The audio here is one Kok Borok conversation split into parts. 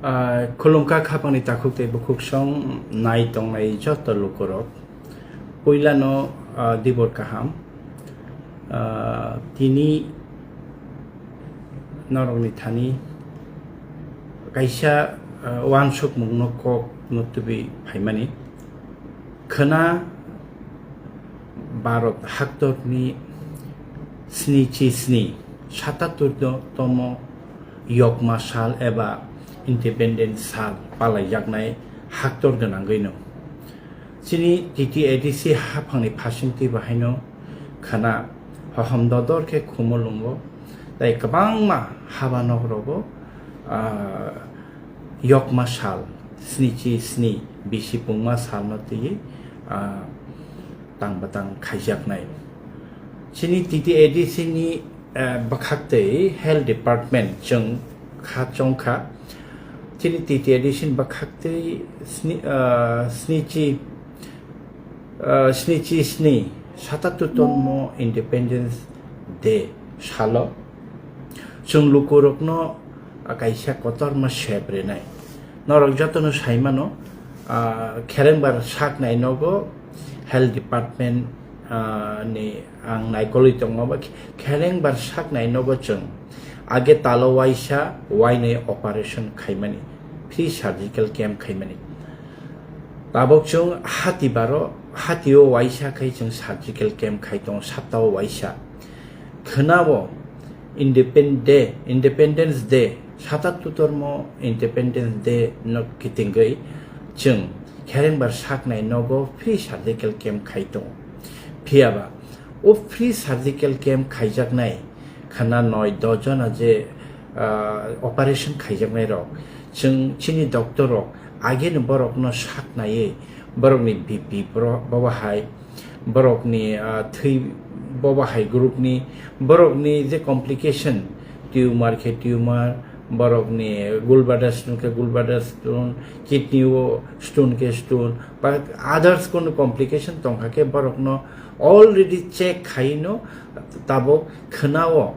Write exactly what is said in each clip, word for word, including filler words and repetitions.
Ah, khulumkha khapangni takhuk tei bukhuk song nai tongnai joto lukurok. Puilano, ah, dibor kaham. Ah, tini norokni thani kaisa, ah, uansukmungno kok no tubui phaimani. Khwna Bharat haktorni snichi sni, satattur tomo yokma sal eba Independence Sal palaijaknai haktor gwnangwino. Chini T T A D C haphangni phasingtwi bahaino khwna hohom dodor khe khumulungo, tei kwbangma haba nogrogo, ah, yokma sal, snichi sni bisi pungma salno twiwi, ah, tang batang khaijaknai. Chini T T A D C ni, eh, bwkhaktwi health department chwng kha chongkha. Chini T T A D C ni bwkhaktwi sni-, ah, snichi, ah, snichi sni satattur tonmo Independence Day salo chwng lukurokno, ah, kaisa kotorma sep rinai. Norok jotono saimano, ah, kherengbar saknai nogo health department, ah, ni ang naikolwi tongo ba khe-, kherengbar saknai nogo chwng age talo waisa wainwi operation khaimani, free surgical camp khaimani. Tabuk chwng hati baro, hatio waisa khai chwng surgical camp khai tongo, saptao waisa. Khwnao Independent Day, Independence Day, satattutormo Independence Day no kitingwi chwng kherengbar saknai nogo free surgical camp khai tongo. Phiyaba o free surgical camp khaijaknai khwna noi dos jona je, ah, operation khaijaknai rok, chwng chini doctor rok ageno borokno saknaiwi borokni B P bro-, bobo hai, borokni, ah, thwi bobo hai group ni, borokni je complication, tumor khe tumor, borokni gallbladder stone khe gallbladder stone, kidney o stone khe stone, ba others kono complication tongkha khe borokno already check khaino tabuk khwnao,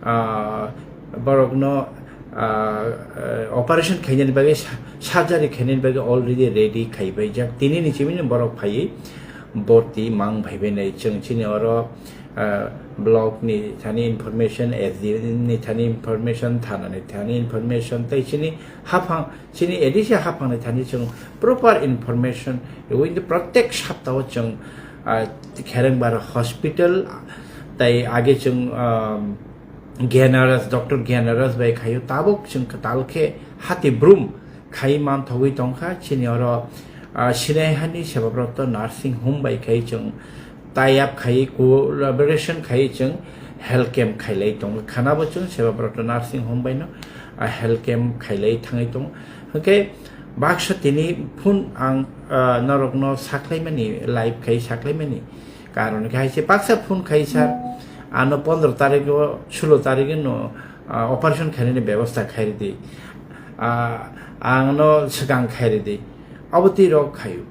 ah, borokno, ah, eh, operation khainani bagwi sa-, surgery khainani bagwi already ready khaibaijak. Tinini chimino borok phaiwi borti mang phaibainai. Chwng chini oro, ah, block ni thani information, S D M ni thani information, thana ni thani information, tei chini haphang, chini A D C haphang ni thani chwng proper information, wngwi protek saptao chwng, ah, Kherengbar hospital, tei age chwng, ah, Gyanaraj, Doctor Gyanaraj bai khaio, tabuk chwng kwtal khe hati brum khai manthogwi tongkha. Chini oro, ah, Sinaihani Sebabroto Nursing Home bai khai chwng tie up khai, collaboration khai chwng health camp khailai tongo. Khwnabo chwng Sebabroto Nursing Home baino, ah, health camp khailai thangwi tongo. Hwnkhe baksa tini phone ang, ah, norokno saklaimani, live khai saklaimani. Karon khe hai se baksa phone khai, "Sir, ano pondro tarikh o, sulo tarikh no, ah, operation khainani bebosta khai ridi. Ah, ang no swkang khai ridi." Abo twi rok khaio.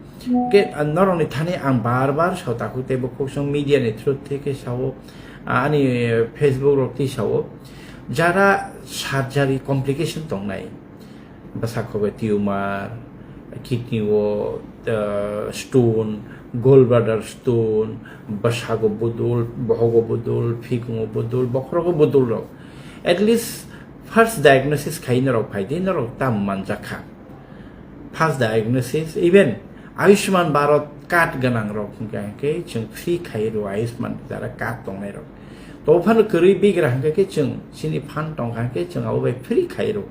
Ke, ah, norokni thani ang bar bar sao, takhuk tei bukhuk song media ni through theke sao, ah, ani Facebook rok twi sao. Jara surgery complication tongnai, bwsakhogo tumor, kidney o, uh, stone, gallbladder stone, bwsago budul, bohogo budul, phikungo budul, bokhorogo budul rok. At least first diagnosis khai norok phai di, norok tam manjak kha. First diagnosis, even Ayushman Bharat card gwnang rok hwnkha hwnkhe chwng free khai rw Ayushman jara card tongnai rok. To phano kwrwi bigra hwnkha khe chwng chini fund tongkha hwnkhe chwng abo bai free khai rw.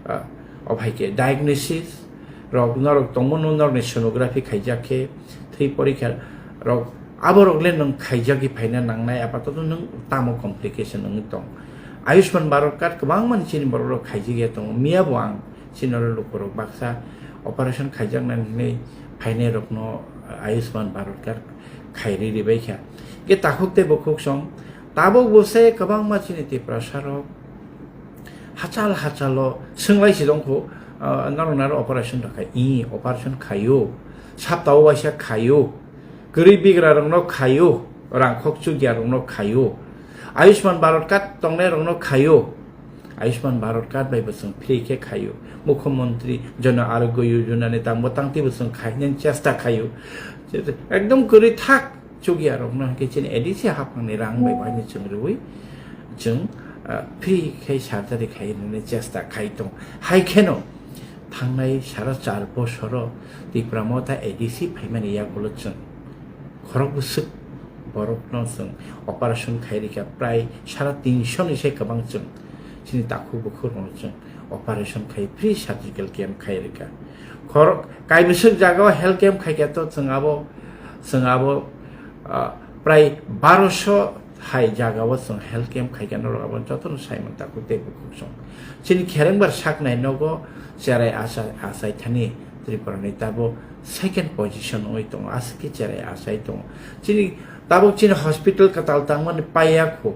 Ah, o phai khe diagnosis rok norok tongmano, norokni sonography khaijak khe, thwi porikha rok, abo rok le nwng khaijagwi phaina nangnai, apatoto nwng tamo complication wngwi tong. Ayushman Bharat card kwbangma ni chini borok rok khaijak ya tongo, miya bo ang chini oro lukurok baksa operation khaijaknani hinwi phainai rokno Ayushman Bharat card khairwi ribai kha. Ke takhuk tei bukhuk song tabuk bo se kwbangma chini Tiprasa rok hachal hachalo swnglai si tongkhu, ah, norok naro operation rok khai, i operation khaio, saptao waisa khaio, kwrwi bigra rokno khaio, rangkhok chukya rokno khaio, Ayushman Bharat card tongnai rokno khaio, Ayushman Bharat card bai bo chwng free khe khaio. Mukhyamantri Jan Arogya Yojana ni tangbo tangtwi bo chwng khainani chesta khaio. Ekdom kwrwi thak chukya rokno hwnkhe chini A D C haphangni rang bai bai chwng rwui chwng, ah, free khe surgery khainani chesta khai tong. Hai kheno thangnai sara char bosoro Tipra Motha A D C phaimani yagulo chwng khorok bwswk borokno chwng operation khai rikha, prai sara tinsho ni se kwbang chwng chini takhuk bukhuk rokno chwng operation khai free surgical camp khai rikha. Khorok kaibwswk jagao health camp khaikha to chwng abo, chwng abo, ah, prai baroso hai jagao chwng health camp khaikha norok abo jotono saimang takhuk tei bukhuk chwng. Chini kherengbar saknai nogo cherai asa-, achai thani Tripura ni tabo second position wngwi tongo, aswk khe cherai achai tongo. Chini tabuk chini hospital kwtal tangmani paiya kho.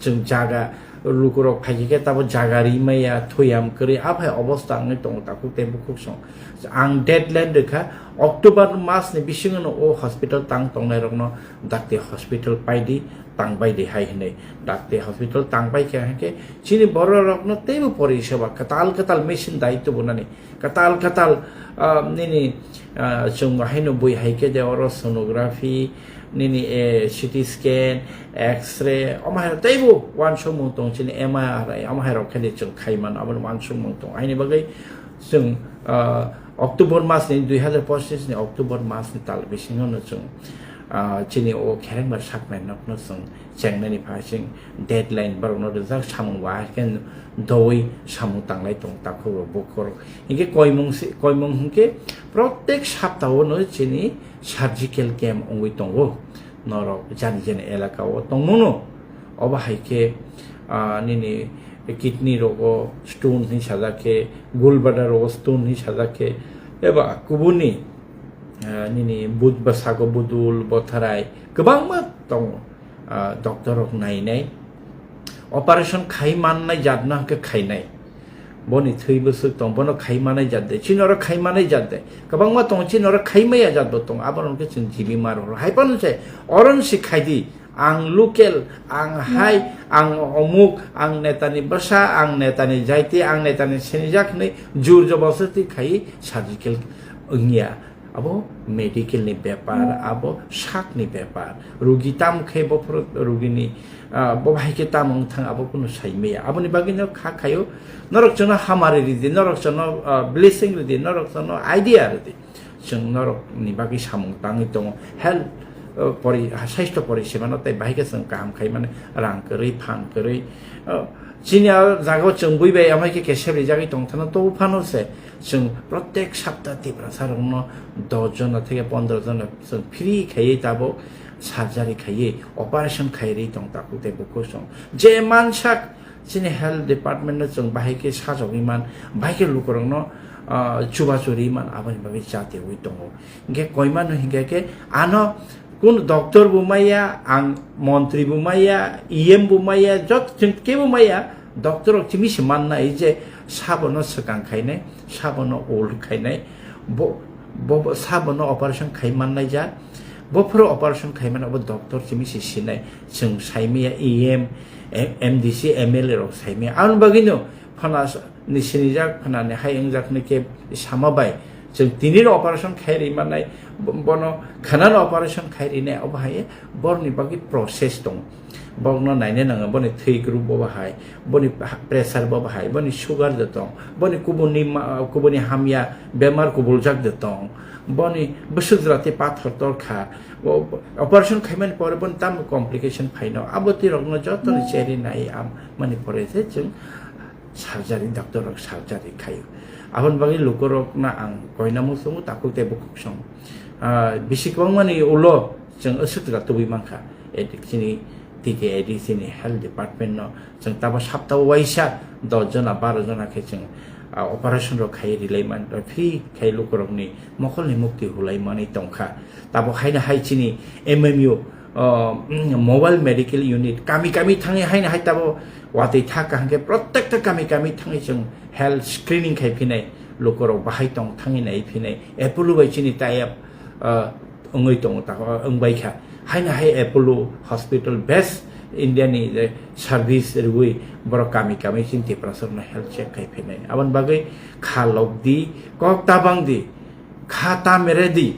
Chwng jaga lukurok phaikhe khe tabo jaga rimaya, thuyam kwrwi, aphai obosta wngwi tongo takhuk tei bukhuk song. Ang deadline rwkha, October mas ni bisingo no o hospital tang tongnai rokno dakti hospital paidi, tangbaidi hai hinwi. Dakti hospital tangbai khe hwnkhe chini borok rokno teibo poriseba kwtal kwtal machine dai tubunani. Katal katal, ah, nini, ah, chwng haino bui hai khe de oro sonography, nini, eh, C T scan, X-ray, omo hai teibo uansukmung tong chini M R I, omo hai rok khe de chwng khai mano, aboni uansukmung tong. Haini bagwi chwng, ah, October mas ni, dui hazar pochis ni October mas ni tal bisingo no chwng, ah, chini o kherengbar saknai nokno chwng chengnani pha chwng deadline borokno rijak samung bahai khe doui samung tanglai tong takhuk rok bukhuk rok. Hinkhe koimung se, koimung hinkhe protek saptao no chini surgical camp wngwi tongo. Norok jani jani elaka o tongmano. Obo hai khe, ah, nini kidney rogo stone hinwi sajak khe, gallbladder rogo stone hinwi sajak khe, eba kubuni, ah, nini bud bwsago budul, botharai kwbangma tongo. Ah, doctor rok nainai, operation khai mannai jat no hwnkhe khainai. Boni thwi bwswk tong, bono khai manai jat de, chini oro khai manai jat de. Kwbangma tongo, chini oro khai maya jat bo tongo, abo rok khe chwng jibi ma rw rw. Hai phano se, oro no se khai di, ang local, ang hai, ang omuk, ang netani bwsa, ang netani jaiti, ang netani sinijak hinwi jur jobostoti khai surgical wngya. Abo medical ni bepar, abo sak ni bepar. Rugi tamo khe bophuru rugi ni, ah, bo bahai khe tamo wng thang, abo kunu sai maya. Aboni bagwi no kha khaio, norok chwngno hamari ridi, norok chwngno, ah, blessing ridi, norok chwngno idea ridi. Chwng norok ni bagwi samung tangwi tongo. Health, ah, pori-, saisto poriseba no tei bahai khe chwng kaham khai mani rang kwrwi, phan kwrwi. Ah, chini a jagao chwng bui bai amai khe kesep rijagwi tong thano, tobo phano se. Chwng protek sapta Tiprasa rokno dos jona theke pondro jona chwng free khaiwi tabuk surgery khaiwi operation khairwi tong takhuk tei bukhuk song. Je mansak chini health department no chwng bahai khe sajagwi man, bahai khe lukurokno, ah, chubachu rwi man, aboni bagwi chatiwi tongo. Hinkhe koimano hinkhe khe ano kunu doctor bo maya, ang montri bo maya, E M bo maya, jot chwng kebo maya, doctor rok chimi se mannai je sabono swkang khainai, sabono ul khainai, bo, bo, bo sabono operation khai mannai ja, bo phuru operation khai mano, bo doctor chimi se sinai, chwng saimaya E M, M D C, M L A rok saimaya. Aboni bagwino phana ni sinijak, phana ni hai wngjaknai khe sama bai chwng tini no operation khai ri mannai, bo-, bono khana no operation khai rinai, obo hai borni bagwi process tongo. Bokno naina nango, boni thwi group bo bahai, boni ha-, pressure bo bahai, boni sugar de tong, boni kubuni ma-, kubuni hamya bemar kubuljak de tong, boni bwswk jora tei pathor tor kha, bo, bo, operation khaimani pore boni tamo complication phaino, abo twi rokno joto ni cheri nai am mani pore se chwng surgery, doctor rok surgery khaio. Aboni bagwi lukurokno ang koina muchungo takhuk tei bukhuk song. Ah, bisi kwbangmani ulo chwng aswk jora tubui mankha. Edi chini T K A D C ni health department no chwng tabo saptao waisa dos jona, baro jona khe chwng, ah, operation rok khai rilai man, free khai lukurokni mokolni mukti hulai manwi tongkha. Tabuk haino hai chini M M U, uh, mobile medical unit kami kami thangwi haino hai tabo watwi thak kaham khe protekta kami kami thangwi chwng health screening khai phinai, lukurok bahai tong thangwi nai phinai. Apollo bai chini tie up, uh, wngwi tongo, ta-, wngbai kha. Haino hai Apollo hospital best India ni je service rwui borok kami kami chini Tiprasa rokno health check khai phainai. Aboni bagwi kha lok di, kok tabang di, kha ta mere di,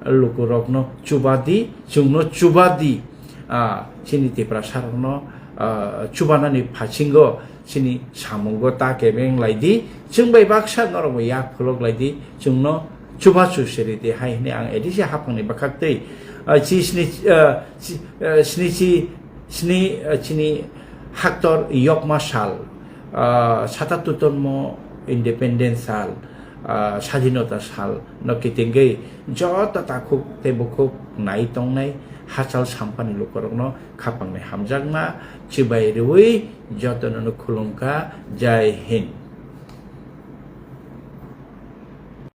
lukurokno chuba di, chwngno chuba di. Ah, chini Tiprasa rokno, ah, chubanani phasingo chini samungo ta kebeng lai di, chwng bai baksa norok bo yak phulok lai di, chwngno chubachu siri di hai hwnwi ang A D C haphangni bwkhak twi, ah, chi sni, ah, chi, ah, sni chi, sni, ah, chini haktor yokma sal, ah, sata tutonmo independence sal, ah, sadhinota sal no kitingwi joto takhuk tei bukhuk nai tongnai hachal sampani lukurokno khapangni hamjakma chibai rwui jotono no khulumkha. Jai Hind.